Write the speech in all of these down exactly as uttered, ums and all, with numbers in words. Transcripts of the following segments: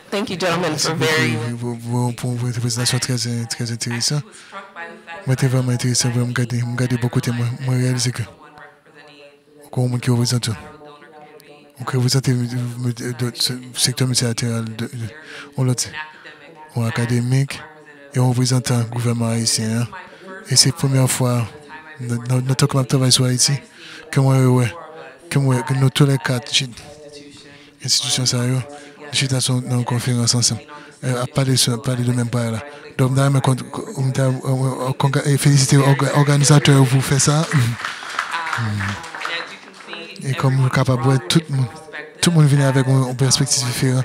Thank you, gentlemen, for very. Pou, pou, pou yon prezantasyon trè, trè enteresan. Mwen te vrèman enterese, vrèman, m gade, m gade bò kote mwen, mwen reyalize ke ou yon moun ki reprezante, ou ki reprezante sektè miltilateral, yon lòt, yon akademik, e yon reprezantan gouvènman ayisyen an. E se premyè fwa nan, nan, nan tan ke m ap travay sou Ayiti ke mwen wè, ke mwen wè ke nou tou lè kat enstitisyon sa yo, nou chita sou, nan yon konferans ansanm, ap pale sou, pale de menm bagay la. Donk, m ta renmen kon, m ta, e, felisite òga-, òganizatè yo pou fè sa. E kòm nou kapab wè, tout moun, tout moun vini avèk yon, yon pèspektiv diferan.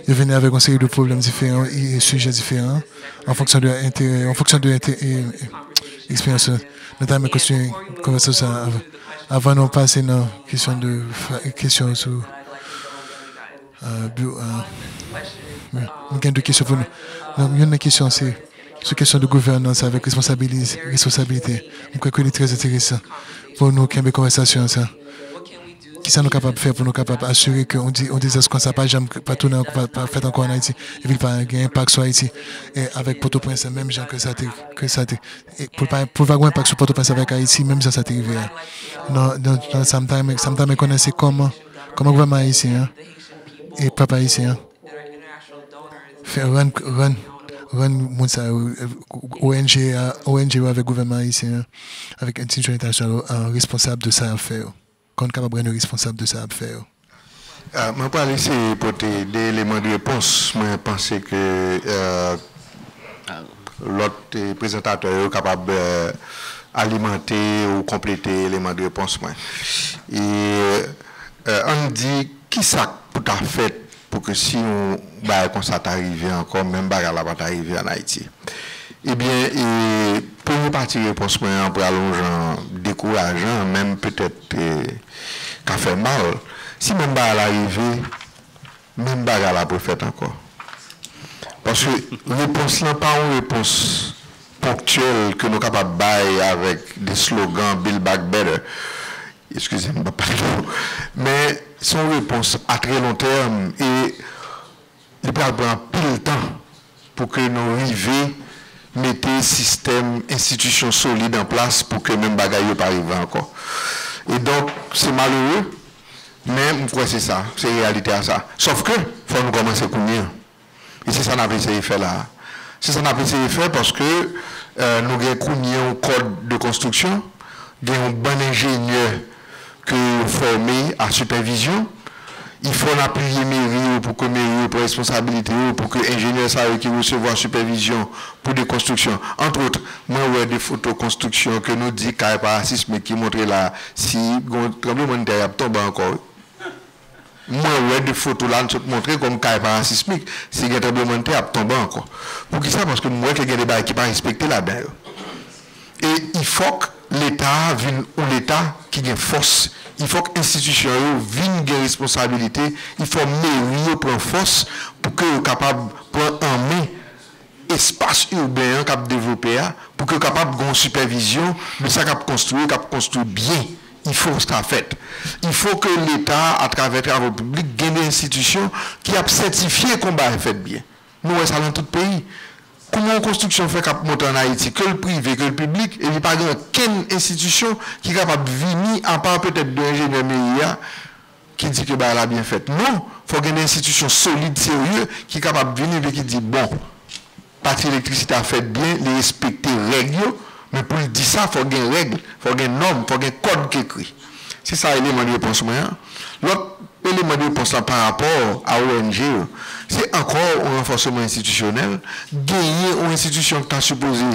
Yo vini avèk yon seri de pwoblèm diferan e, e sijè diferan, an fonksyon de enterè, an fonksyon de enterè, e, e eksperyans yo. Nou ta renmen kontinye konvèsasyon sa avan, avan nou pase nan kesyon de, kesyon sou, euh, bi-, euh, wi, mwen gen de kesyon pou nou. Donk, youn nan kesyon se sou kesyon de gouvènans avèk responsabiliz-, responsablite. Mwen kwè ke li trè enteresan pou nou kenbe konvèsasyon sa. Kisa nou kapab fè pou nou kapab asire ke yon di-, yon dezas konsa pa janm, pa tounen, pa, pa fèt ankò ann Ayiti, epi li pa gen enpak sou Ayiti, e avèk Pòtoprens, menm jan ke sa te, ke sa te, e pou l pa, pou l pa gen enpak sou Pòtoprens avèk Ayiti, menm jan sa te rive a. Nan, nan, nan sa m ta renmen, sa m ta renmen konnen se kòman, kòman gouvènman ayisyen an e pèp ayisyen an fè rann, rann, rann moun sa yo, O N G a, O N G yo avèk gouvènman ayisyen an, avèk enstitisyon entènasyonal yo, an responsab de sa y ap fè yo. Kòman n kapab rann yo responsab de sa y ap fè yo? Ah, mwen pral eseye pote de eleman de repons. Mwen panse ke, euh, lòt, eh, prezantatè yo kapab, eh, alimante ou konplete eleman de repons mwen. E, eh, ann di, kisa k pou ta fèt pou ke si yon bagay konsa ta rive ankò, menm bagay la pa ta rive ann Ayiti? Ebyen, e, premye pati repons mwen an pral yon jan dekourajan, menm petèt, e, ka fè mal. Si menm bagay la rive, menm bagay la ap refèt ankò. Paske repons lan pa yon repons ponktyèl ke nou kapab bay avèk de slogan Build Back Better. Eskize m, m p ap pale twò. Men se yon repons a trè lon tèm e li pral pran anpil tan pou ke nou rive mete sistèm, enstitisyon solid an plas pou ke menm bagay yo pa rive ankò. E donk, se malere, men m kwè se sa, se reyalite a sa. Sòf ke, fò nou kòmanse kounye a. E se sa n ap eseye fè la a. Se sa n ap eseye fè paske, eh, nou gen kounye yon kòd de konstriksyon, gen yon bann enjenyè ke yo fòme a sipèvizyon. Il fò n apiye meri yo pou ke meri yo pran responsabilite yo, pou ke enjenyè sa yo ki resevwa sipèvizyon pou de konstriksyon. Antwòt, mwen wè de foto konstriksyon ke nou di kay parasismik ki montre la, si gon tranblemanntè, y ap tonbe ankò, wi. Mwen wè de foto la, n sot montre kòm kay parasismik, si gen tranblemanntè, ap tonbe ankò. Poukisa? Paske m wè ke gen de bagay ki pa respekte ladan yo. E il fòk Leta a vin yon Leta ki gen fòs. Il fòk enstitisyon yo vin gen responsabilite. Il fòk meri yo pran fòs pou ke yo kapab pran an men espas iben an k ap devlope a, pou ke kapab gen yon sipèvizyon de sa k ap konstwi, k ap konstwi byen. Il fò sa fèt. Il fò ke Leta, atravè travo piblik, gen de enstitisyon ki ap sètifye ke yon bagay fèt byen. Nou wè sa nan tout peyi. Kouman yon konstriksyon fè k ap monte ann Ayiti, ke l prive, ke l piblik, epi pa gen okenn enstitisyon ki kapab vini, apa petèt de enjenyè meri a, ki di ke bagay la byen fèt. Non, fò gen de enstitisyon solid, serye, ki kapab vini epi ki di, bon, pati elektrisite a fèt byen, li respekte règ yo, men pou l di sa, fò gen règ, fò gen nòm, fò gen kòd k ekri. Se sa eleman de repons mwen an. Lòt eleman de repons lan pa rapò a O N G yo, se ankò yon ranfòsman enstitisyonèl, genyen yon enstitisyon ki ta sipoze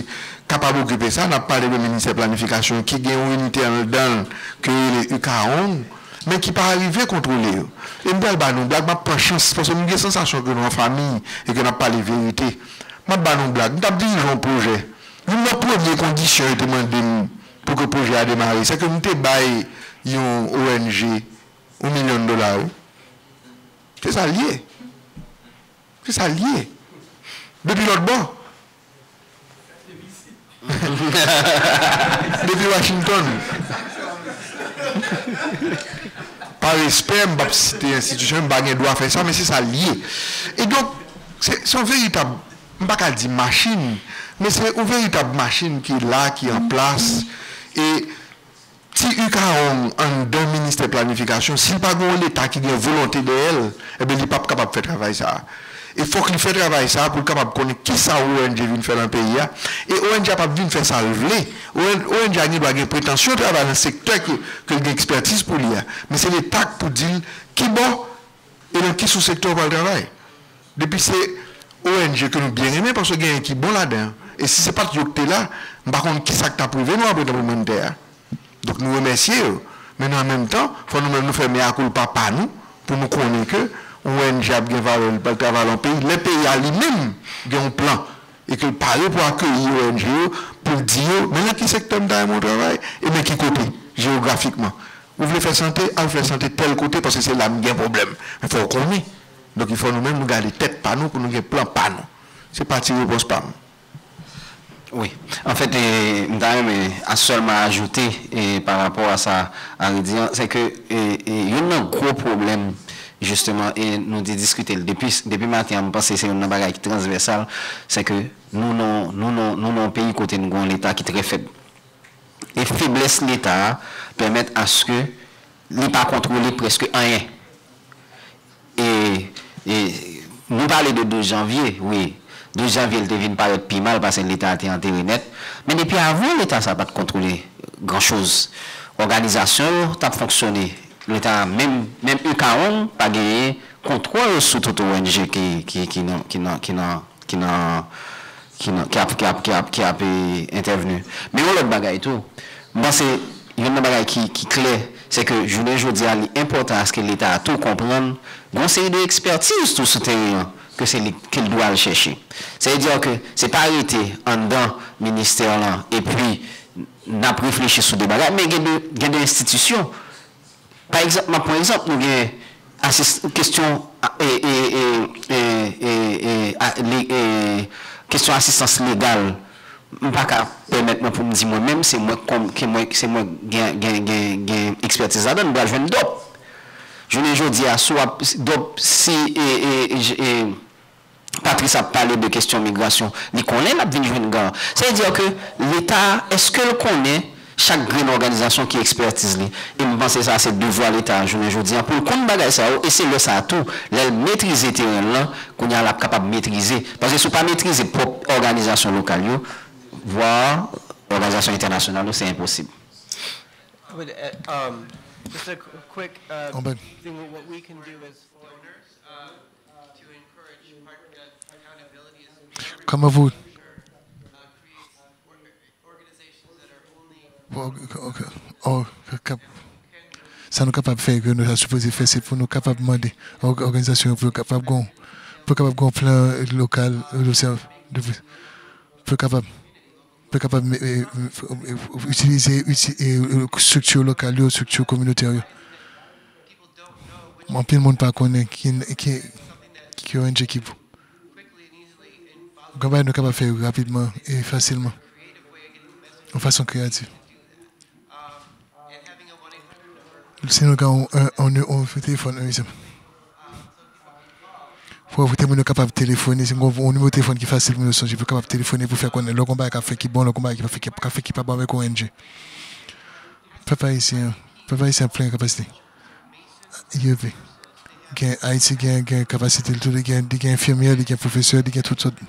kapab okipe sa, n ap pale de ministè planifikasyon ki gen yon inite anndan l ke yo rele UCAONG, men ki pa rive kontwole yo. E m pral ba nou blag, m ap pran chans, paske m gen sansasyon ke nou an fanmi e ke n ap pale verite. M ap ba nou blag. M t ap dirije yon pwojè. Youn nan premye kondisyon yo te mande m pou ke pwojè a demare, se ke m te bay yon O N G yon milyon dola, wi. Se sa l ye. Se sa l ye. Depi lòt bò. Depi Washington. Pa respè, m p ap site enstitisyon, m pa gen dwa fè sa, men se sa l ye. E donk, Se se yon veritab, m pa ka di machin, men se yon veritab machin ki la, ki an plas. E ti ukawong anndan ministè planifikasyon, si l pa gen yon Leta ki gen volonte dèyè l, enben, li p ap kapab fè travay sa a. E fòk li fè travay sa a pou l kapab konnen kisa O N G vin fè nan peyi a. E O N G a p ap vin fè sa l vle. O N G a gen dwa gen pretansyon travay nan sektè ke, ke l gen ekspètiz pou li a. Men se Leta k pou di l ki bò e nan ki sou sektè w pral travay. Depi se O N G ke nou byen renmen, paske genyen ki bon ladan. E si se pa t yo k te la, m pa konn kisa k t ap rive nou apre tranblemanntè a. Donk, nou remèsye yo. Men nan menm tan, fò nou menm nou fè mea culpa pa nou, pou nou konnen ke yon O N G ap gen valè, li pral travay nan peyi. Lè peyi a li menm gen yon plan, e ke l pare pou akeyi O N G yo, pou l di yo, men nan ki sektè m ta renmen w travay, e men ki kote, jewografikman. Ou vle fè sante, al fè sante tèl kote, paske se la m gen pwoblèm. Men fò w konnen. Donk, il fò nou menm nou gade tèt pa nou pou nou gen plan pa nou. Se pa ti repons pa m. Wi. Anfèt, e, m ta renmen a sèlman ajoute, e, pa rapò a sa Harry di an, se ke, e, e, youn nan gwo pwoblèm, jisteman, e nou te diskite l depi, depi maten an, m panse se youn nan bagay ki transvèsal, se ke nou nan, nou nan, nou nan yon peyi kote nou gen yon Leta ki trè fèb. E feblès Leta a pèmèt aske li pa kontwole prèske anyen. E, e nou pale de douz janvye, wi. Douz janvye, li te vin parèt pi mal paske Leta a te antere nèt. Men depi avan, Leta sa a pa t kontwole gran choz. Òganizasyon yo t ap fonksyone. Leta a, menm, menm ukawong pa genyen kontwòl sou tout O N G ki, ki, ki nan, ki nan, ki nan, ki nan, ki nan, ki ap, ki ap, ki ap, ki ap, e, entèvni. Men yon lòt bagay tou, m panse youn nan bagay ki, ki klè, se ke jounen jodi a, li enpòtan aske Leta a tou konprann, gen yon seri de ekspètiz tou sou teren an, ke se li, ke l dwe al chèche. Sa vle di ke se pa rete anndan ministè lan, epi n ap reflechi sou de bagay, men gen de, gen de enstitisyon, pa egzanp, m ap pran egzanp, nou gen asis, kesyon, e, e, e, e, e, e, a, le, e, kesyon asistans legal. M pa ka pèmèt mwen pou m di mwen menm, se mwen kòm, ke mwen, se mwen gen, gen, gen, gen ekspètiz ladan l, m pral jwenn dòp. Jounen jodi a, si w ap, dòp, si, e, e, e, Patrice ap pale de kesyon migrasyon, li konnen l ap vin jwenn gan. Sa vle di ke Leta, èske l konnen chak grenn òganizasyon ki ekspètiz li? E m panse sa se devwa Leta a jounen jodi a pou l konn bagay sa yo, e se lè sa a tou, lè l metrize teren l lan, kounye a l ap kapab metrize. Paske si w pa metrize pwòp òganizasyon lokal yo, vwa òganizasyon entènasyonal yo, se enposib. But, uh, um, just a qu- quick uh, Anben, thing. What we can do is, uh, to encourage part, uh, accountability is kòman vou uh, create or- organizations that are only Ok, ok. Oh, kap- sa nou kapab fè, ke nou ta sipoze fè, se pou nou kapab mande òg- òganizasyon yo pou yo kapab gon, pou yo kapab gon plan lokal, obsèv, pou yo kapab, pou yo kapab e, e, e, itilize iti- e, e, estrikti lokal yo, estrikti kominotè yo. Anpil moun pa konnen ki, ki, ki O N G ki pou. Gen bagay nou kapab fè rapidman e fasilman, yon fason kreyatif. Si nou gen yon, yon, yon, yon telefòn, yon egzanp, pou envite moun yo kapab telefone, si nou gen yon nimewo telefòn ki fasil pou yo sonje, pou yo kapab telefone, pou fè konnen lè yon bagay k ap fèt ki bon, lè yon bagay ki pa fèt, ki, k ap fèt ki pa bon avèk O N G. Pèp ayisyen an, pèp ayisyen an plen kapasite. Yo vle. Gen Ayiti gen, gen kapasite l tou, li gen, li gen enfimyè, li gen pwofesè, li gen tout sòt.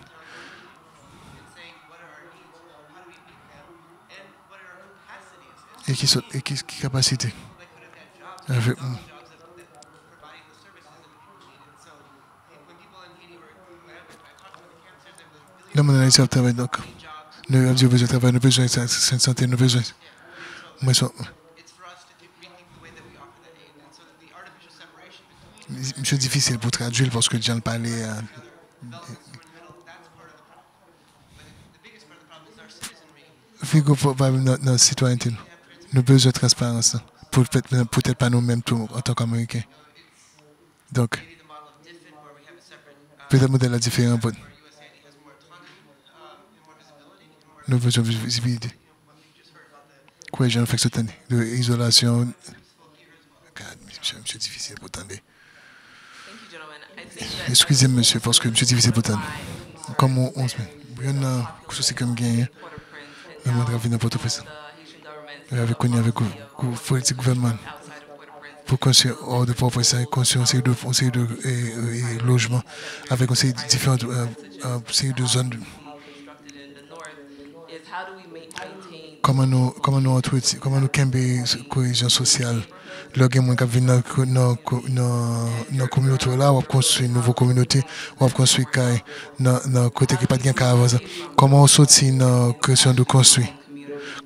E ki sòt, e ki, ki kapasite? Avèk, lè moun ann Ayiti ap travay, donk, nou ap di yo bezwen travay, nou bezwen swen sante, nou bezwen. Mwen, se, misye difisil pou tradui l paske jan l pale a. Figo pwoblèm nan, nan sitwayènte nou. Nou bezwen transparans lan. Poutèt, poutèt pa nou menm tou antanke Ameriken. Donk, petèt modèl la diferan, but nou bezwen vizibilite. Kwè jan nou fèk sot tande. Izolasyon. Gad, misye, misye difisil pou tande. Eskize m, mesye, paske misye difisil pou tann. Kòm yon, yon, youn nan sousi ke m genyen, lè mwen t ap vin nan Pòtoprens, e avèk kounye avèk gou-, gou-, politik gouvènman pou konstwi hors de Pòtoprens la, konstwi yon seri de, yon seri de, e, e, e, lojman avèk yon seri de diferan, e, e, seri de zòn. Kòman nou, kòman nou antretyen, kòman nou kenbe s-, kohezyon sosyal? Lè gen moun k ap vin nan, nan, nan, nan kominote w la, w ap konstwi nouvo kominote, w ap konstwi kay nan, nan kote ki pa t gen kay avan sa. Kòman w soti nan kesyon de konstwi?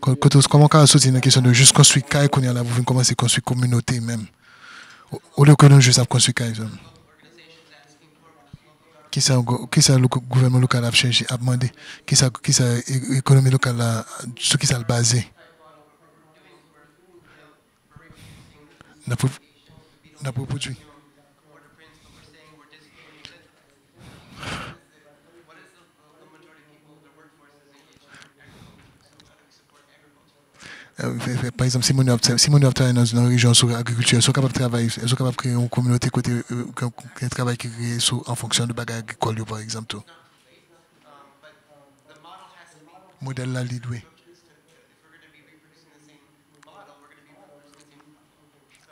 Kò-, kote w, kòman w ka soti nan kesyon de jis konstwi kay kounye a la pou vin kòmanse konstwi kominote menm? O-, olye ke nou jis ap konstwi kay sèlman. Kisa gou-, kisa lo-, gouvènman lokal ap chèche, ap mande? Kisa, kisa e-, ekonomi lokal la, sou kisa l baze? N ap re-, n ap repwodui. E, fè, fè, pa egzanp, si moun yo ap, si moun yo ap travay nan, nan rejyon sou agrikilti, èske w kapab travay, èske w kapab kreye yon kominote kote, e, gen, gen travay ki kreye sou, an fonksyon de bagay agrikòl yo, pa egzanp, tou? Modèl la, li dwe.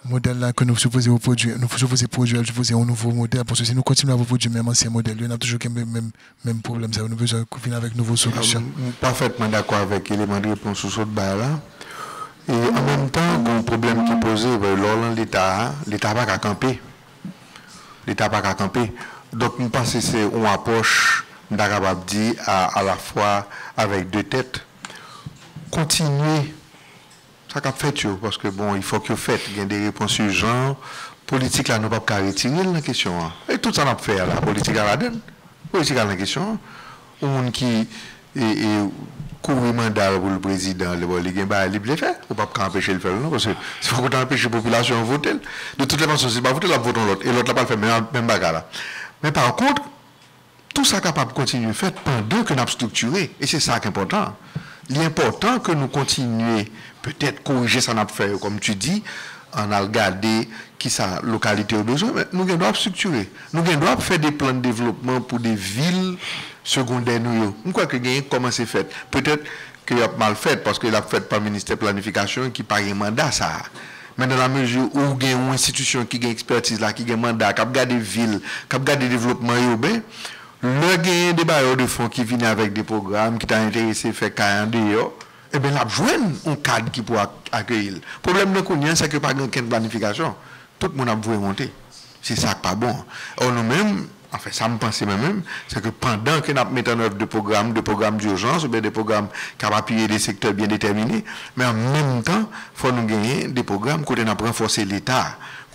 Modèl la ke nou sipoze repwodui, nou sipoze pwodui, sipoze yon nouvo modèl, paske si nou kontinye ap repwodui menm ansyen modèl yo, n ap toujou gen menm, menm, menm pwoblèm sa yo. Nou bezwen vin avèk nouvo solisyon. M, m pafètman dakò avèk eleman de repons ou sot bay la. E an menm tan, gen yon pwoblèm ki poze, lè w nan Leta a, Leta pa ka kanpe. Leta pa ka kanpe. Donk, m panse se yon apwòch, m ta kapab di, a, alafwa avèk de tèt. Kontinye sa k ap fèt yo, paske, bon, fòk yo fèt, gen de repons ijan. Politik la, nou p ap ka retire l nan kesyon an. E tout sa n ap fè a la, politik la ladan l. Politik la nan kesyon an. Yon moun ki, e, e, kouri manda l pou l prezidan, li, bon, li gen bagay li vle fè, ou p ap ka anpeche l fè l, non, paske se fòk ou ta anpeche popilasyon an vote l. De toutes les façons, si l pa vote l, l ap vote yon lòt, e lòt la pral fè menm, menm bagay la. Men pa kont, tou sa kapab kontinye fèt pandan ke n ap estriktire, e se sa k enpòtan. Li enpòtan ke nou kontinye, petèt, korije sa n ap fè yo, comme tu dis, ann al gade kisa lokalite yo bezwen, men nou gen dwa ap estriktire. Nou gen dwa ap fè de plan de devlopman pou de vil segondè nou yo. M kwè ke genyen k kòmanse fèt. Petèt ke y ap mal fèt, paske l ap fèt pa ministè planifikasyon ki pa gen manda sa a. Men dans la mesure où gen yon enstitisyon ki gen ekspètiz la, ki gen manda, k ap gade vil, k ap gade devlopman iben, lè genyen de bailleurs de fonds ki vini avèk de pwogram, ki ta enterese fè kay andeyò, enben, l ap jwenn yon kad ki pou ak-, akeyi l. Pwoblèm nan kounye a, se ke pa gen okenn planifikasyon. Tout moun ap voye monte. Se sa k pa bon. Ò, nou menm, anfen, sa m panse mwen menm, se ke pandan ke n ap mete an èv de pwogram, de pwogram dijans oubyen de pwogram k ap apiye de sektè byen detèmine, men an menm tan, fò nou genyen de pwogram kote n ap ranfòse Leta,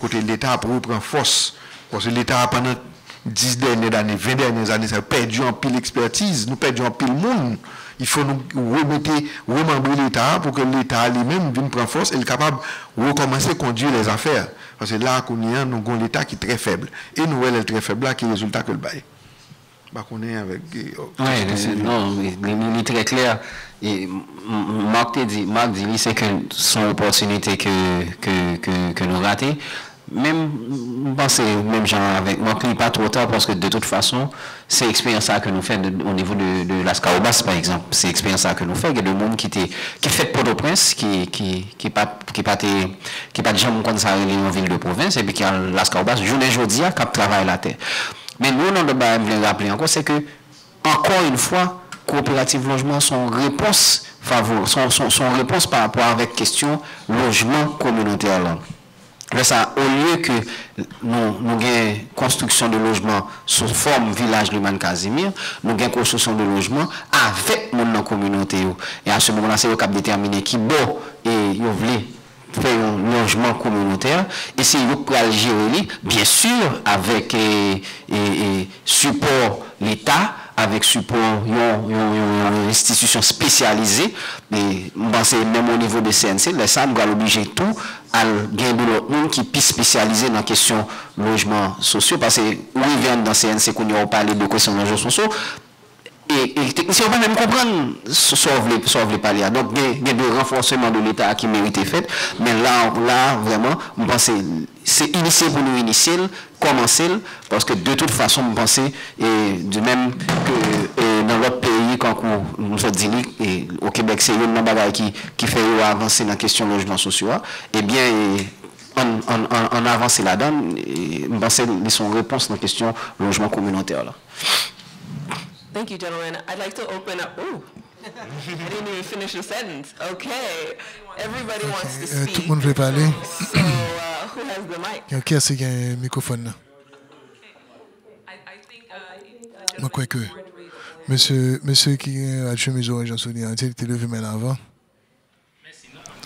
kote Leta ap repran fòs. Paske Leta a, pandan dis dènye ane, ven dènye ane sa yo, pèdi anpil ekspètiz, nou pèdi anpil moun. Il faut nou remete, remanbre Leta a pou ke Leta a li menm vin pran fòs e l kapab rekòmanse kondui lèzafè. Paske la a kounye a, nou gen yon Leta ki trè fèb. E nou wè lè l trè fèb la, ki rezilta ke l bay. M pa konnen avèk, e, wi, sosiyete sivil. Non, li, li, li, li trè klè. E, m, m, Marc te di, Marc di li, se ke se yon opòtinite ke, ke, ke, ke nou rate. Men m, m panse, menm jan avèk Marc, li pa twò ta, paske de tout fason, se eksperyans sa ke nou fè de, o nivo de, de Lascahobas, pa egzanp. Se eksperyans sa ke nou fè. Gen de moun ki te, ki fèt Pòtoprens, ki, ki, ki pa, ki pa te, ki pa t janm konn sa rele yon vil de pwovens, epi ki al Lascahobas, jounen jodi a, k ap travay latè. Men nou, nan lòt bagay m vle raple ankò, se ke, ankò yon fwa, kooperativ lojman se yon repons favo-, se yon, se yon, se yon repons pa rapò avèk kesyon lojman kominotè la. Lè sa, olye ke nou, nou gen konstriksyon de lojman sou fòm Vilaj Lyman Casimir, nou gen konstriksyon de lojman avèk moun nan kominote yo. E a se moman la, se yo k ap detèmine ki bò e yo vle fè yon lojman kominotè, e se yo k pral jere li, byen si, avèk, e, e, e, sipò Leta, avèk sipò yon, yon, yon, yon enstitisyon espesyalize. E m panse menm o nivo de C N C, lè sa a, nou pral oblije tou al gen de lòt moun ki pi espesyalize nan kesyon lojman sosyo, paske ou rive anndan C N C kounye a, ou pale de kesyon lojman sosyo, e, e teknisyen yo pa menm konprann sa w vle, sa w vle pale a. Donk, gen, gen de ranfòseman de Leta ki merite fèt, men la, la, vrèman, m panse se inisye pou nou inisye l, kòmanse l, paske de tout fason, m panse, e, de menm ke, e, nan lòt peyi, kankou nou sot di li, e, o Kebèk, se youn nan bagay ki, ki fè yo avanse nan kesyon lojman sosyo a, ebyen, e, ann, ann, ann, ann avanse ladan l, e, m panse li se yon repons nan kesyon lojman kominotè la. Thank you, gentlemen. I'd like to open up. Ooh. I didn't even finish the sentence. Okay. Everybody wants to speak. Tout moun vle pale. So, uh, who has the mic? Kiyès ki gen mikwofòn nan? Mwen kwè ke mesye, mesye ki gen rad chemiz oranje an sou li an, li te leve men l avan.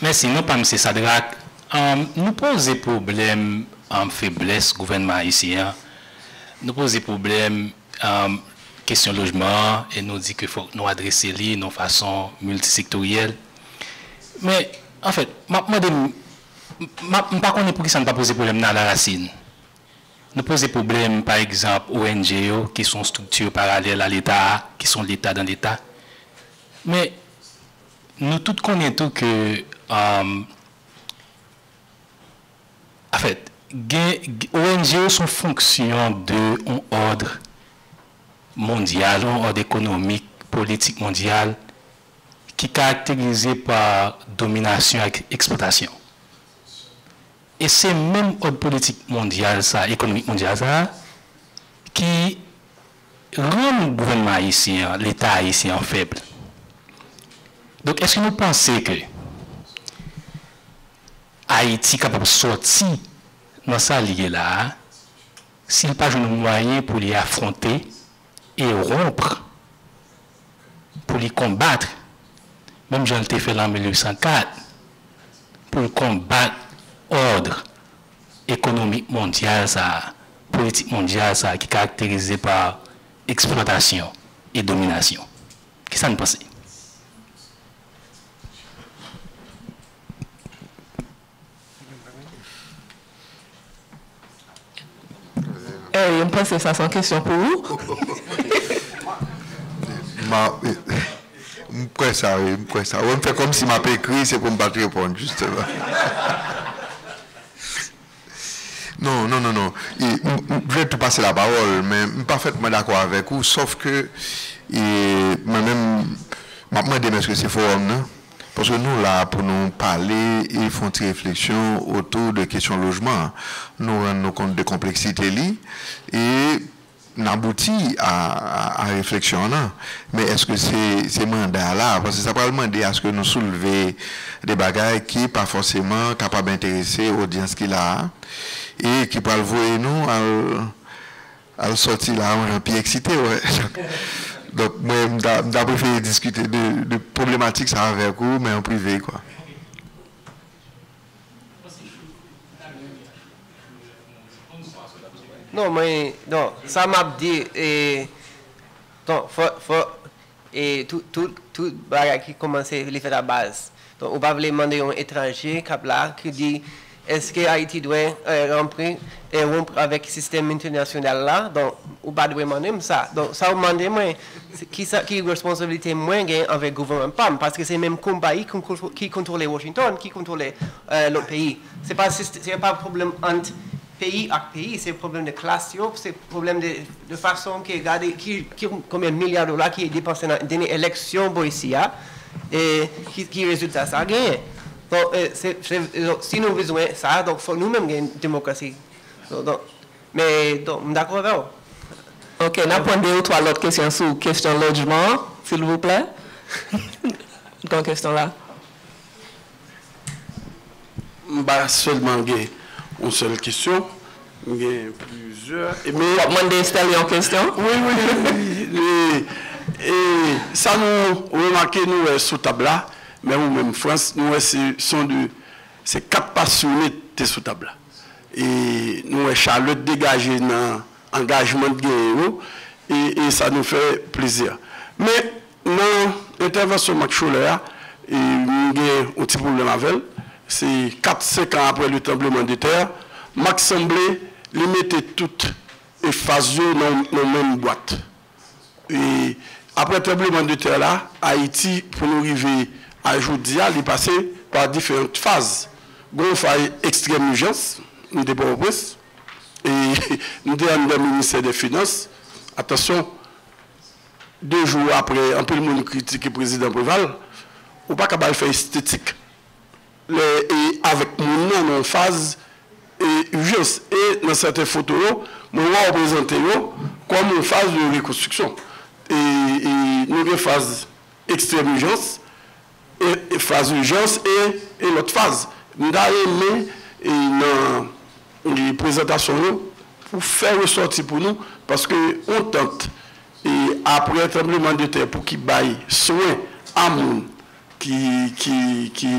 Mèsi, non pa m se Sadrak. Anm, nou poze pwoblèm, anm, feblès gouvènman ayisyen an. Nou poze pwoblèm, anm, kesyon lojman an e nou di ke fòk nou adrese li nan fason miltisektoryèl. Men, anfèt, m ap mande m, m ap, m pa konnen poukisa n pa poze pwoblèm nan alarasin. Nou poze pwoblèm, pa egzanp, O N G yo, ki se yon estrikti paralèl a Leta a, ki se yon Leta dan Leta. Men, nou tout konnen tou ke, anm, anfèt, gen, O N G yo se yon fonksyon de yon òd mondyal, yon òd ekonomik, politik mondyal, ki karakterize pa dominasyon ak eksplwatasyon. E se menm òd politik mondyal sa, ekonomik mondyal sa, ki rann gouvènman ayisyen an, Leta ayisyen an fèb. Donk, èske nou panse ke Ayiti kapab sòti nan sa li ye la a, si l pa jwenn yon mwayen pou li afwonte e wonp, pou li konbat, menm jan l te fè l an mil uit san kat, pou l konbat òd ekonomik mondyal sa a, politik mondyal sa a ki karakterize pa eksplwatasyon e dominasyon. Kisa n panse? Harry, m panse sa se yon kesyon pou ou. Ma, m kwè sa, wi, m kwè sa. Wè, m fè kòmsi m ap ekri, se pou m pa t reponn, jisteman. Non, non, non, non. E, m, m vle tou pase lapawòl, men m pafètman dakò avèk ou, sòf ke, e, mwen menm, m ap mande m èske se fowòm nan. Paske nou la pou nou pale e fè yon ti refleksyon otou de kesyon lojman an. Nou rann nou kont de konpleksite li e n abouti a, a, a refleksyon an nan. Men èske se, se manda a la? Paske sa pral mande aske nou soulve de bagay ki pa fòseman kapab enterese odyans ki la a e ki pral voye nou al al sòti la, mwen pi eksite, wè. Donk, mwen, m ta, m ta prefere diskite de, de pwoblematik sa avèk ou, men an prive, kwa. Non, mwen, non, sa m ap di, e, non, fò, fò, E tout, tout, tout bagay ki kòmanse li fèt a baz. Donk, ou pa vle mande yon etranje k ap la, ki di, èske Ayiti dwe, e, ranpre, e, wonp avèk sistèm entènasyonal la? Donk, ou pa dwe mande m sa. Donk, sa w mande mwen, se kisa, ki responsablite mwen gen anvè gouvènman pa m? Paske se menm konpayi ki kontwo-, ki kontwole Washington, ki kontwole, e, lòt peyi. Se pa sist-, se pa pwoblèm ant peyi ak peyi, se pwoblèm de klas yo, se pwoblèm de, de fason ke gade ki, ki, konbyen milya dola ki depanse nan dènye eleksyon bò isi a, e ki, ki rezilta sa genyen. Donk, e, se, se, donk, si nou bezwen sa, donk, fòk nou menm gen demokrasi. Donk, donk, men, donk, m dakò avè w. Ok, n ap pran de ou twa lòt kesyon sou kesyon lojman an, silvouplè. Gon kesyon la. M pa sèlman gen yon sèl kesyon, m gen plizyè. E men w ap mande Estelle yon kesyon? Wi, wi, wi, wi. E, e sa nou remake, nou wè sou tab la, men ou menm, Frans, nou wè se, se yon de, se kat pasyone te sou tab la. E nou wè chalè degaje nan angajman t genyen yo, e, e sa nou fè plezi. Men, nan entèvansyon Max Scholer a, e, m gen yon ti pwoblèm avè l. Se kat, senk an apre le tranbleman de tè, Max sanble li mete tout efaz yo nan, nan menm bwat. E apre tranbleman de tè la, Ayiti, pou nou rive a jodi a, li pase pa diferan faz. Gon faz ekstrèm ijans, nou te Pòtoprens. E nou te anndan ministè de finans. Atansyon, de jou apre, anpil moun kritike prezidan Preval, ou pa ka ba l fè estetik lè e avèk moun nan nan yon faz e ijans. E nan sèten foto yo, mwen wè w prezante yo kòm yon faz de rekonstriksyon. E, e nou gen faz ekstrèm ijans, e, e faz ijans e, e lòt faz. M ta renmen e nan e prezantasyon yo pou fè resòti pou nou, paske yon tant e apre tranbleman de tè pou ki bay swen a moun ki, ki, ki,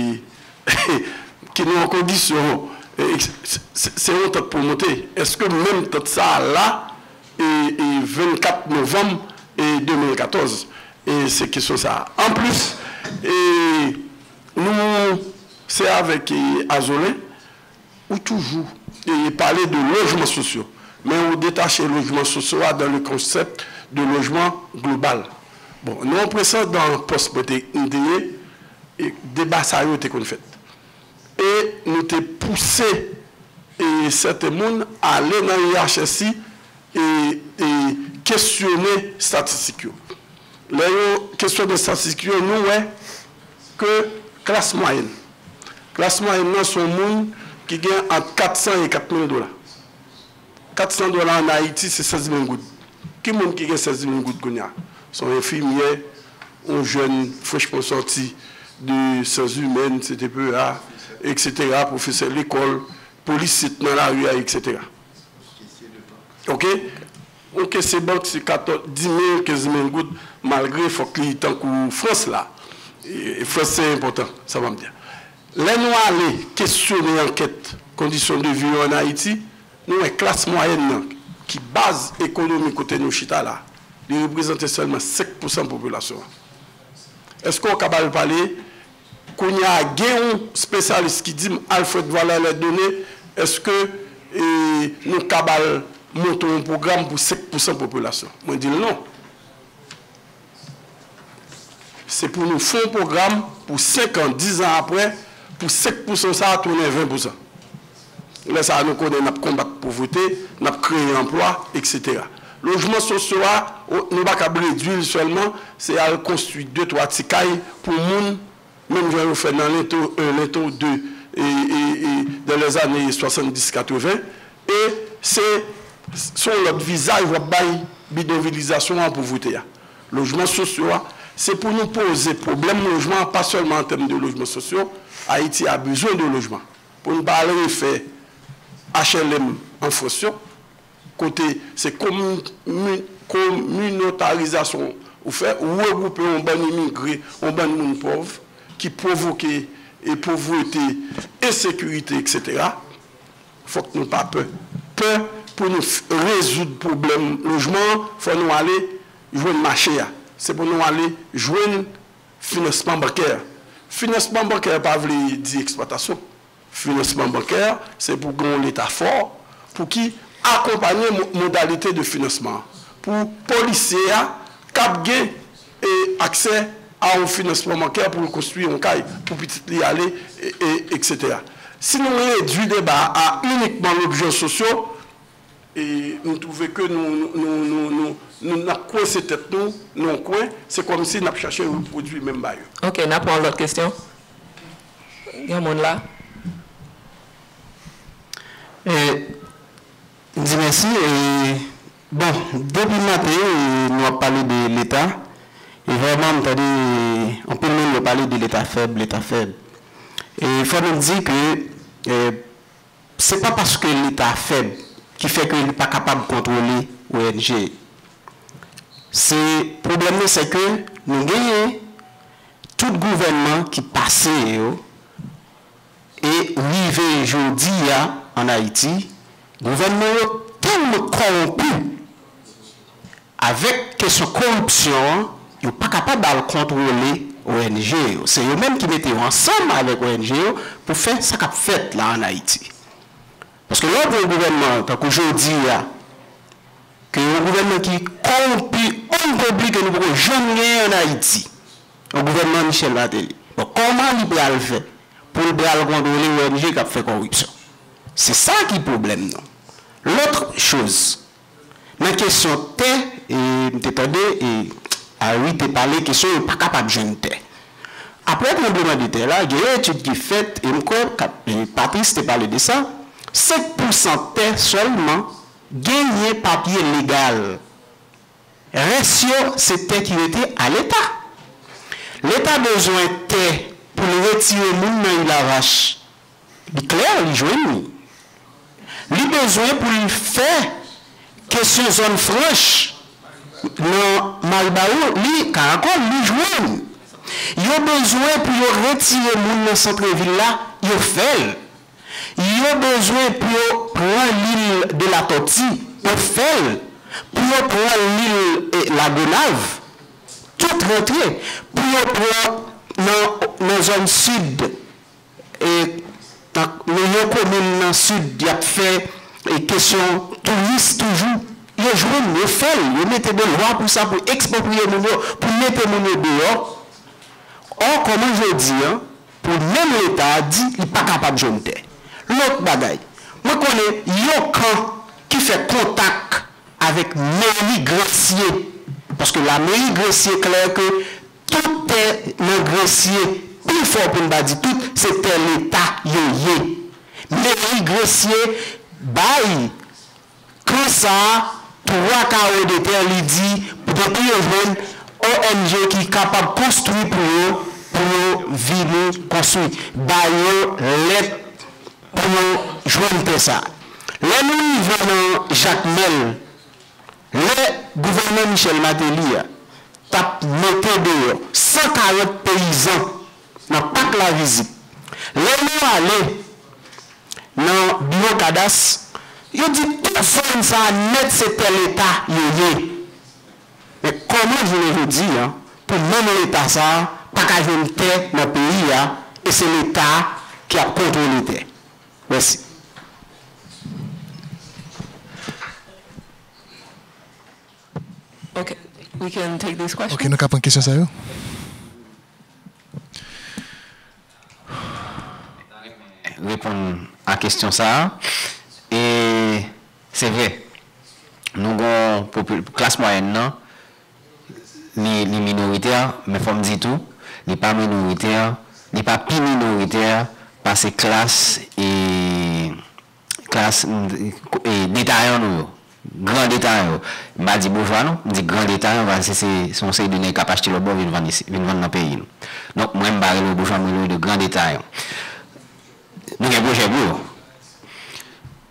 ki nan yon kondisyon, e, se, se, se yon tant pou monte. Èske menm tant sa a la e, e vennkat novanm e de mil katòz? E se kesyon sa a. Anplis, e nou, se avèk e Azolen, ou toujou e pale de lojman sosyo, men ou detache lojman sosyo a dans le concept de lojman global. Bon, nan yon presedan pòs mwen te, m te ye, e deba sa yo te konn fèt. E nou te pouse e sèten moun ale nan I H S I e, e kesyone estatistik yo. Lè yo kesyone estatistik yo, nou wè ke klas mwayèn. Klas mwayèn nan se yon moun ki gen ant kat san e kat mil dola. Kat san dola ann Ayiti, se sèz mil goud. Ki moun ki gen sèz mil goud kounye a? Se yon enfimyè, yon jèn frechman sòti de syans imèn, C T P E A, et cetera, pwofesè lekòl, polis nan lari a, et cetera. Oke? Yon kesye bank, se katòz, di mil, kenz mil goud, malgre fòk li tankou Frans la. E, e Frans, se enpòtan, sa m ap di a. Lè nou ale kesyone ankèt kondisyon de vi yo ann Ayiti, nou wè klas mwayèn nan, ki baz ekonomi kote nou chita la, li reprezante sèlman senk pousan popilasyon an. Èske w ka ba l pale? Kounye a, gen yon espesyalis ki di m, Alfred, voilà les données, èske e, nou ka ba l monte yon pwogram pou senk pousan popilasyon? Mwen di l non. Se pou nou fè yon pwogram pou senk an, diz an apre, pou senk pousan sa a tounen ven pousan. Lè sa a, nou konnen n ap konbat povrete, n ap kreye anplwa, et cetera. Lojman sosyo a, o, nou pa kab redui l sèlman, se al konstwi de twa ti kay pou moun, menm jan yo fè nan lento en, lento de, e, e, e, dans les années soixante-dix quatre-vingts, e se, se yon lòt vizaj w ap bay bidonvilizasyon an, povrete a. Lojman sosyo a, se pou nou poze pwoblèm lojman an, pa sèlman an tèm de lojman sosyo, Ayiti a bezwen de lojman. Pou n pa al refè H L M an Frans yo, kote se komi-, kominotarizasyon ou fè, ou regwoupe yon bann imigre, yon bann moun pòv ki pwovoke e povrete, ensekirite, et cetera. Fòk nou pa pè. Pè pou nou f-, rezoud pwoblèm lojman an, fò nou ale jwenn mache a. Se pou nou ale jwenn finansman bankè. Finansman bankè pa vle di eksplwatasyon. Finansman bankè, se pou gen yon Leta fò, pou ki akonpanye mo-, modalite de finansman an. Pou polisye a kab gen e aksè a yon finansman bankè pou l konstwi yon kay, pou pitit li ale, e, e, et cetera. Si nou redui deba a inikman lobje sosyo, e m twouve ke nou, nou, nou, nou, nou, nou, n ap kwense tèt nou nan yon kwen, se kòmsi n ap chache repwodui menm bagay yo. Ok, n ap pran yon lòt kesyon. Gen moun la? E, m di mèsi. E, bon, depi maten, e, nou ap pale de Leta. E vrèman, m tande anpil moun yo pale de Leta fèb, Leta fèb. E fò nou di ke, e, se pa paske Leta fèb ki fè ke li pa kapab kontwole O N G. Se, pwoblèm nan, se ke nou genyen tout gouvènman ki pase yo, e rive jodi a ann Ayiti, gouvènman yo tèlman kòwonpi avèk kesyon koripsyon an, yo pa kapab al kontwole O N G yo. Se yo menm ki mete yo ansanm avèk O N G yo pou fè sa k ap fèt la ann Ayiti. Paske lè w gen yon gouvènman tankou jodi a, ke yon gouvènman ki kòwonpi, onn kòwonpi ke nou poko janm genyen ann Ayiti, yon gouvènman Michel Martelly. Bon, kòman li pral fè pou l pral kontwole O N G k ap fè kòripsyon? Se sa ki pwoblèm nou. Lòt choz, nan kesyon tè, e, m te tande, e, Harry te pale kesyon yo pa kapab jwenn tè. Apre tranblemanntè la, gen yon etid ki fèt, e m kwè, e, Patrice te pale de sa, senk pousan tè sèlman genyen papye legal. Rès yo, se tè ki rete a Leta. Leta bezwen tè pou l retire moun nan Ilavach. Li klè, li jwenn li. Li bezwen pou l fè kesyon zòn franch nan Maribawou, li, Karakòl, li jwenn. Yo bezwen pou yo retire moun nan santrevil la, yo fè l. Yo bezwen pou yo pran lil de Latòti, yo fè l. Pou yo pran lil, eh, Lagonav, tout rantre. Pou yo pran nan, nan zòn sid, e, nan, nan yon komin nan sid, y ap fè, e, kesyon touris toujou. Yo jwenn, yo fè l, yo mete de lwa pou sa, pou ekspropriye moun yo, pou mete moun yo deyò. Ò, kòman jodi a, pou menm Leta a di li pa kapab jwenn tè? Lòt bagay, mwen konnen yon kan ki fè kontak avèk meri Grantye, paske lameri Grantye klè ke tout tè nan Grantye, pi fò pou n pa di tout, se tè Leta yo ye. Meri Grantye bay kan sa a twa kawo de tè, li di, depi yo jwenn O N G ki kapab konstwi pou yo, pou yo vini konstwi, ba yo lèt pou yo jwenn tè sa a. Lè nou rive nan Jakmèl, lè gouvènman Michel Martelly a t ap mete deyò san karant peyizan nan Pak Lavizit, lè nou ale nan biwo kadas, yo di tout zòn sa a nèt se tè Leta yo ye. Men kòman jounen jodi a, pou menm Leta sa a pa ka jwenn tè nan peyi a, e se Leta ki ap kontwole tè? Mèsi. Okay, we can take this question. Ok, nou ka pran kesyon sa yo. Reponn a kesyon sa a. E se vre, nou gon popi- klas mwayèn nan, li, li minoritè, men fò m di tou, li pa minoritè, li pa pi minoritè pase klas e klas e detayan nou yo, gran detayan yo. M pa di boujwa non, m di gran detayan, paske se se yon seri de nèg k ap achte lòt bò vin vann isi, vin vann nan peyi nou. Donk mwen m pa rele yo boujwa, mwen rele yo de gran detayan. Nou gen pwojè pou yo.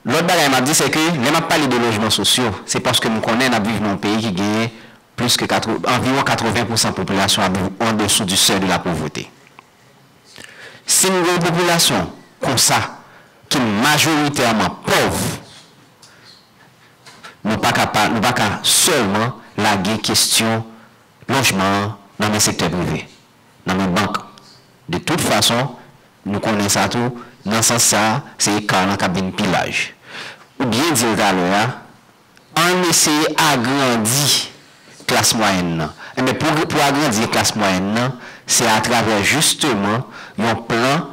Lòt bagay m ap di se ke lè m ap pale de lojman sosyo, se paske m konnen n ap viv nan yon peyi ki genyen plis ke katreven, anviwon katreven pousan popilasyon ap viv en dessous du seuil de la pauvreté. Si n gen yon popilasyon konsa ki majoritèman pòv, nou pa ka pa, nou pa ka sèlman lage kesyon lojman an nan men sektè prive, nan men bank. De tout fason, nou konnen sa tou, nan sans sa a, se eka lan k ap vin pi laj. Ou byen di l talè a, ann eseye agrandi klas mwayèn nan. Enben, pou, pou agrandi klas mwayèn nan, se atravè jisteman yon plan,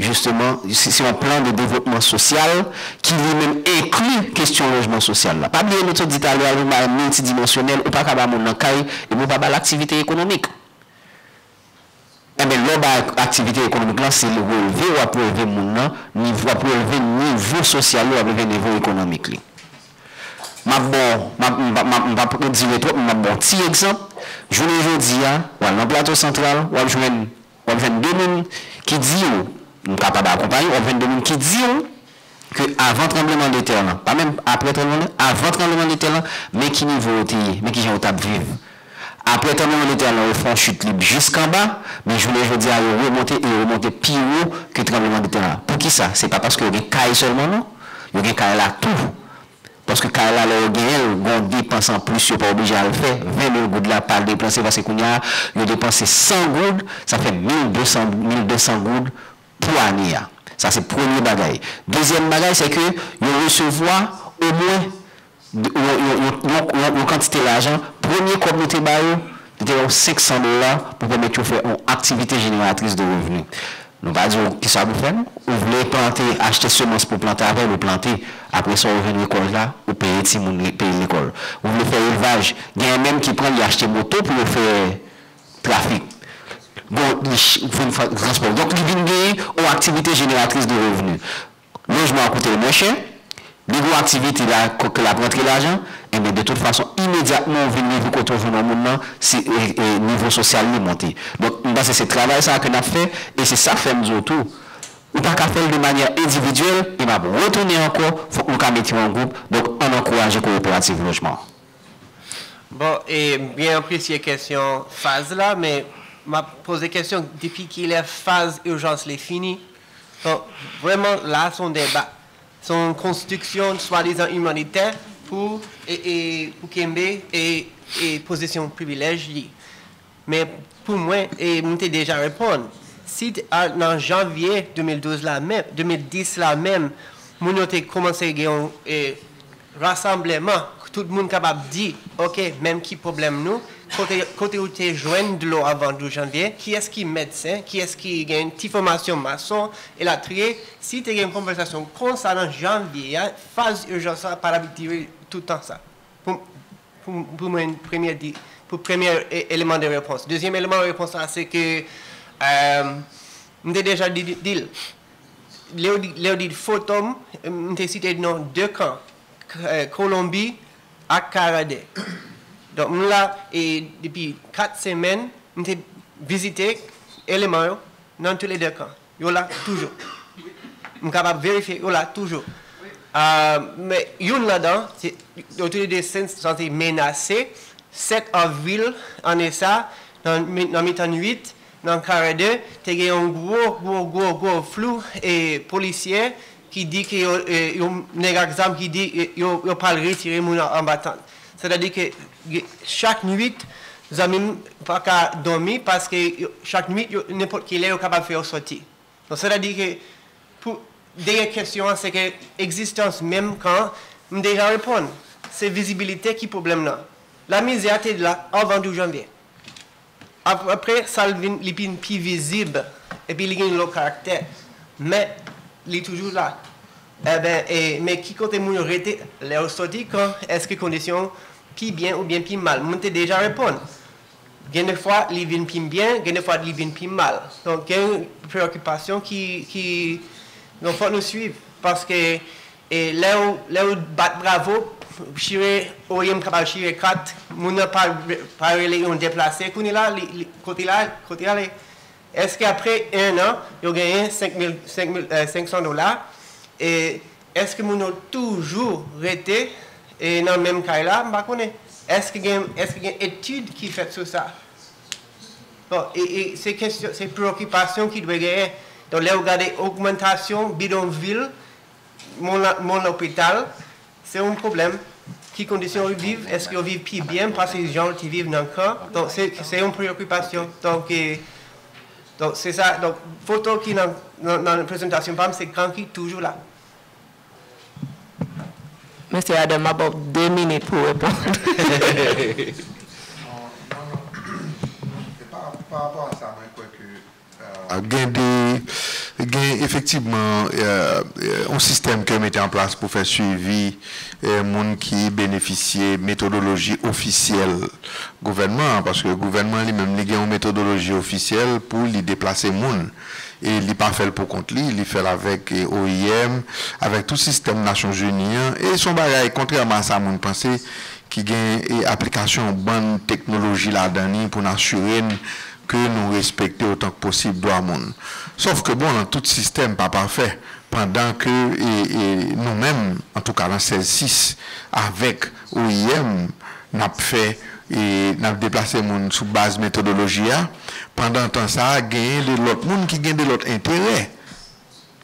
jisteman, se se yon plan de devlopman sosyal ki li menm enkli kesyon lojman sosyal la. Pa bliye nou te di talè a, yon bagay miltidimansyonèl, ou pa ka ba moun nan kay epi w pa ba l aktivite ekonomik. Enben, lè w bay aktivite ekonomik lan, se relve w ap relve moun nan, nivo, w ap relve nivo sosyal li, w ap relve nivo ekonomik li. M ap ba w, m ap, m p ap, m p ap, m p ap dire twòp, men m ap ba w yon ti egzanp. Jounen jodi a, w al nan Plato Santral, w ap jwenn, w ap jwenn de moun ki di w, m kapab akonpaye w, w ap jwenn de moun ki di w, ke avan tranblemanntè lan, pa menm apre tranblemanntè, avan tranblemanntè lan, men ki nivo yo te ye, men kijan yo t ap viv. Apre tranblemanntè lan, yo fè yon chit lib jiskanba, men jounen jodi a, yo remonte e yo remonte pi wo ke tranblemanntè lan. Poukisa? Se pa paske yo gen kay sèlman non, yo gen kay la tou. Paske kay la, lè yo genyen l, gen yon depans anplis yo pa oblije al fè. Ven mil goud la pa depanse paske kounye a, yo depanse san goud, sa fè mil de san, mil de san goud pou ane a. Sa se premye bagay. Dezyèm bagay, se ke yo resevwa omwen yon, yon, yon, yon, yon, yon kantite lajan. Premye kòb nou te ba yo, nou te ba yo senk san dola pou pèmèt yo fè yon aktivite jeneratris de revni. Nou pa di w kisa pou fè, non. Ou vle plante, achte semans pou plante avè l, ou plante. Apre sa, ou jwenn rekòt la, ou peye timoun, peye lekòl. Ou vle fè elvaj, genyen menm ki pran l, li achte moto pou yo fè trafik. Bon, li ch-, vin fa-, transpò. Donk, li vin genyen yon aktivite jeneratris de revni. Lojman an koute l mwen chè, li gen yon aktivite la, ke l ap rantre lajan, enben, de tout fason, imedyatman ou vin rive kote ou jwenn yon moun nan, se, e, e, nivo sosyal li monte. Donk, m panse se travay sa a ke n ap fè, e se sa k fè m di w tou, ou pa ka fè l de manyè endividyèl, e m ap retounen ankò, fòk nou ka mete yo an gwoup, donk, ann ankouraje kooperativ lojman. Bon, e, m byen apresye kesyon faz la, men m ap poze kesyon depi kilè faz ijans li fini? Donk, vrèman, la se yon deba. Se yon konstriksyon swadizan imanitè pou, e, e, pou kenbe e, e pozisyon privilèj li. Men pou mwen, e m te deja reponn, si nan janvye de mil douz la menm, de mil dis la menm, moun yo te kòmanse gen yon rasanbleman, tout moun kapab di, oke, men ki pwoblèm nou, kote, kote ou te jwenn dlo avan douz janvye, kiyès ki medsen, kiyès ki gen ti fòmasyon mason, elatriye, si te gen konvèsasyon konsa nan janvye a, faz ijans la pa t ap dire tout tan sa. Pou, pou, pou mwen, premye di, pou premye eleman de repons. Dezyèm eleman de repons la, se ke, m te deja di, di l. Lè w di, lè w di foto m, m te site non de kan, Kolonbi ak Karandè. Donk, m la, e depi kat semèn, m te vizite eleman yo nan tou le de kan. Yo la toujou. M kapab verifye, yo la toujou. Men youn ladan, se, yo tou le de sanse menase, sèt avril ane sa, nan, nan mitan nwit, nan Karandè, te gen yon gwo, gwo, gwo, gwo flou e polisye ki di ke yo, e, yon nèg ak zam ki di e, yo, yo pral retire moun an anba tant. Sètadi ke chak nwit, zanmi m pa ka dòmi paske yo, chak nwit, yo, nenpòt ki lè, yo kapab fè yo sòti. Donk, sètadi ke pou dèyè kesyon an, se ke egzistans menm kan m deja reponn, se vizibilite ki pwoblèm nan. Lamizè a te la anvan douz janvye. Ap-, apre sa, l vin, li vin pi vizib, epi li gen yon lòt karaktè. Men, li toujou la. Enben, e, men ki kote moun yo rete lè yo sòti kan? Èske kondisyon pi byen oubyen pi mal? Mwen te deja reponn. Gen de fwa, li vin pi byen, gen de fwa, li vin pi mal. Donk, gen yon preokipasyon ki, ki, donk, fòk nou swiv. Paske, e, lè w, lè w bat bravo, chire, oye m kapab chire kat, moun nan pa, pa rele yon deplase, kounye la, li, li, kote la, kote ale? Èske apre en an, yo genyen senk mil, senk mil, e, senk san dola, e, èske moun yo toujou rete, e, nan menm kay la? M pa konnen. Èske gen, èske gen etid ki fèt sou sa? Bon, e, e se kesyon, se preokipasyon ki dwe genyen. Donk, lè w gade ogmantasyon bidonvil, mon, mon lopital, se yon pwoblèm. Ki kondisyon yo viv? Èske yo viv pi byen pase jan yo te viv nan kan? Donk, se, se yon preokipasyon. Donk, e, donk, se sa. Donk, foto ki nan, nan, nan prezantasyon pa m, se kan ki toujou la. Mesye Adam, m ap ba w de minit pou w reponn. Non, non, non. E pa, pa rapò a sa, mwen kwè ke, euh, gen de, gen efektivman, euh, euh, yon sistèm ke yo mete an plas pou fè swivi, euh, moun ki benefisye metodoloji ofisyèl gouvènman an, paske gouvènman an li menm, li gen yon metodoloji ofisyèl pou li deplase moun. E li pa fè l pou kont li, li fè l avèk, e, O I M, avèk tout sistèm Nasyonzini an. E se yon bagay, kontrèman a sa moun panse, ki gen, e, aplikasyon yon bann teknoloji ladan li pou n asire n ke nou respekte otan k posib dwa moun. Sòf ke, bon, nan tout sistèm pa pafè, pandan ke, e, e, nou menm, antouka nan sèz sis, avèk O I M, n ap fè, e, n ap deplase moun sou baz metodoloji a. Pandan tan sa a, genyen de lòt moun ki gen de lòt enterè,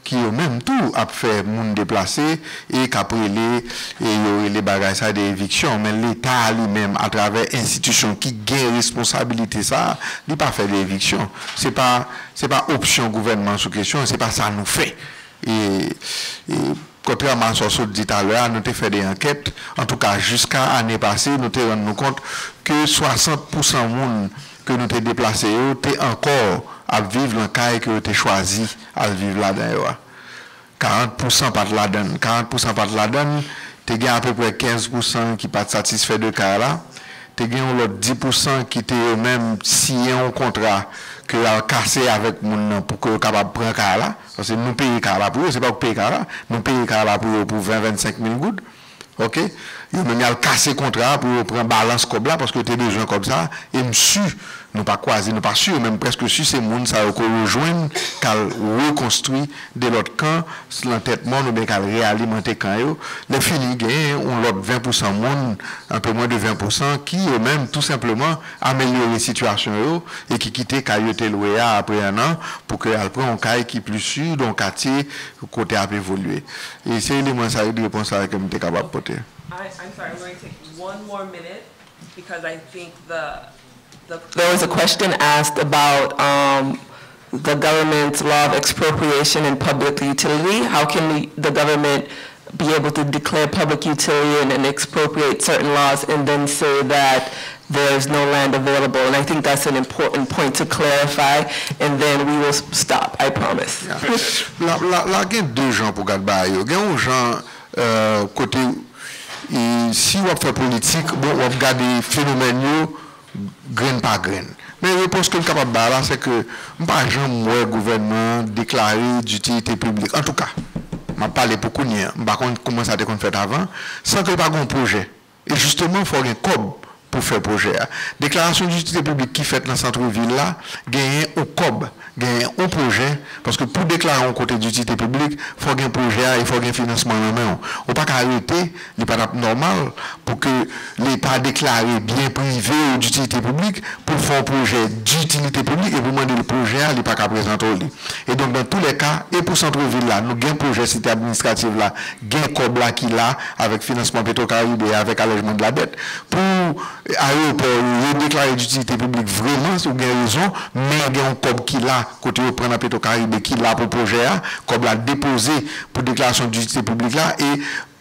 ki yo menm tou ap fè moun deplase e k ap rele, e yo rele bagay sa de eviksyon. Men Leta a li menm, atravè enstitisyon ki gen responsabilite sa a, li pa fè de eviksyon. Se pa, se pa opsyon gouvènman sou kesyon an, se pa sa nou fè. E, e, kontrèman a sa w sot di talè a, nou te fè de ankèt. Antouka, jiska ane pase, nou te rann nou kont ke swasant pousan moun ke nou te deplase yo te ankò ap viv nan kay ke yo te chwazi al viv ladan yo a. Karant pousan pa t ladan l. Karant pousan pa t ladan l, te gen apeprè kenz pousan ki pa t satisfè de kay la. Te gen yon lòt dis pousan ki te yo menm siyen yon kontra ke y al kase avèk moun nan pou ke yo kapab pran kay la. Paske nou peye kay la pou yo, se pa yo k peye kay la. Nou peye kay la pou yo pou ven, vennsenk mil goud. Oke? Yo menm y al kase kontra a pou yo pran balans kòb la, paske yo te bezwen kòb sa a. E m si, nou pa kwaze, nou pa si, men m prèske si se moun sa yo ke yo jwenn k al rekonstwi de lòt kan, lantèt mòn oubyen k al reyalimante kan yo. Lè fini, genyen yon lòt ven pousan moun, un peu moins de ven pousan, ki yo menm, tou senpleman, amelyore sitiyasyon yo e ki kite kay yo te lwe a apre en an pou ke y al pran yon kay ki pli si, yon katye kote ap evolye. E se eleman sa yo, de repons sa yo ke m te kapab pote. I, I'm sorry, we're going to take one more minute because I think the, the There was a question asked about um, the government's law of expropriation and public utility. How can we, the government be able to declare public utility and, and expropriate certain laws and then say that there's no land available? And I think that's an important point to clarify, and then we will s- stop, I promise. Yeah. La, la, la gen de jan pou gad bagay yo. Gen yon jan euh, kote e, si w ap fè politik, bon, w ap gade fenomèn yo grenn pa grenn. Men repons ke m kapab ba la, se ke m pa janm wè gouvènman an deklare ditilite piblik. Antouka, m ap pale pou kounye a, m pa konn kouman sa te konn fèt avan, san ke pa gen yon pwojè. E jisteman, fò gen kòb pou fè pwojè a. Deklarasyon ditilite piblik ki fèt nan sant vil la, genyen yon kòb, genyen yon pwojè, paske pou deklare yon kote ditilite piblik, fò gen pwojè a e fò gen finansman nan men w. Ou pa ka rete, li pa t ap nòmal pou ke Leta deklare byen prive ou ditilite piblik pou l fè yon pwojè ditilite piblik e pou mande l pwojè a, li pa ka prezante w li. E donk, dans tous les cas, e pou sant vil la, nou gen pwojè site administratif la, gen kòb la ki la, avèk finansman Petro Caribe, avèk alèjman de la dèt. Pou ayewopò yo, yo deklare ditilite piblik vreman, ou gen rezon, men gen yon kòb ki la, kote yo pran nan Petro Caribe, ki la pou pwojè a, kòb la depoze pou deklarasyon ditilite piblik la, e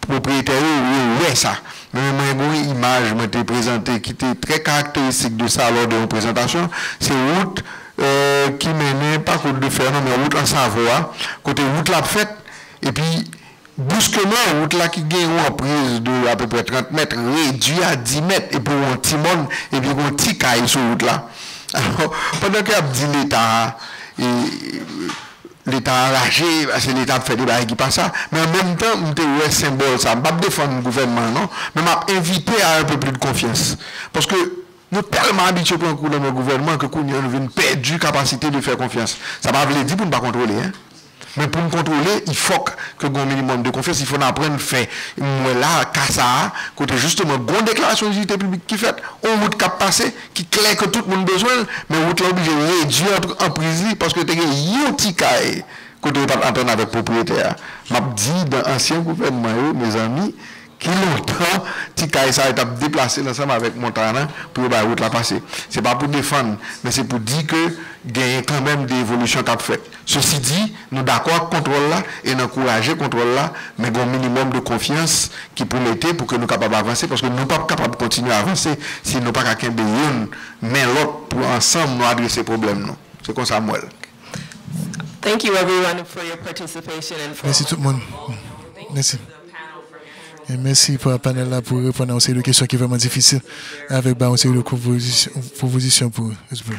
pwopriyetè yo, yo wè sa. Men mwen gen yon imaj mwen te prezante ki te trè karakteristik de sa lò de yon prezantasyon, se wout euh, ki mennen, pa kout de fè non, men wout an savo a, kote wout la ap fèt, epi bruskeman, wout la ki gen yon anpriz de apeprè trant mèt, redui a dis mèt, epi yon ti mòn, epi yon ti kay sou wout la. Alò, pandan ke y ap di Leta, e, Leta anraje, paske Leta ap fè de bagay ki pa sa, men an menm tan, m te wè senbòl sa. M p ap defann gouvènman an non, men m ap envite a un peu plus de confiance. Paske nou tèlman abitye pran kou nan men gouvènman ke kounye a nou vin pèdi kapasite de fè konfyans. Sa pa vle di pou n pa kontwole, en. Men pou n kontwole, il fòk ke gen yon minimòm de konfyans, il faut n aprann fè. M wè la, ka sa a, kote jisteman gen yon deklarasyon ditilite piblik ki fèt, yon wout k ap pase, ki klè ke tout moun bezwen l, men wout la oblije redui anp- anpriz li, paske te gen yon ti kay kote yo pa t antann avèk pwopriyetè a. M ap di, dan ansyen gouvènman yo, mezanmi, ki lontan ti kay sa yo t ap deplase l ansanm avèk Montana pou yo bay wout la pase. Se pa pou defann, men se pou di ke genyen kanmenm de evolisyon k ap fèt. Sesi di, nou dakò ak kontwòl la e n ankouraje kontwòl la, men gen yon minimòm de konfyans ki pou mete pou ke nou kapab avanse, paske nou p ap kapab kontinye avanse si nou pa ka kenbe youn men lòt pou ansanm nou adrese pwoblèm nou. Se konsa m wè l. Thank you everyone for your participation and for Mèsi tout moun. Mèsi. E mèsi pou panèl la pou reponn a yon seri de kesyon ki vrèman difisil, avèk ba yon seri de pwopozisyon, pwopozisyon pou rezolve.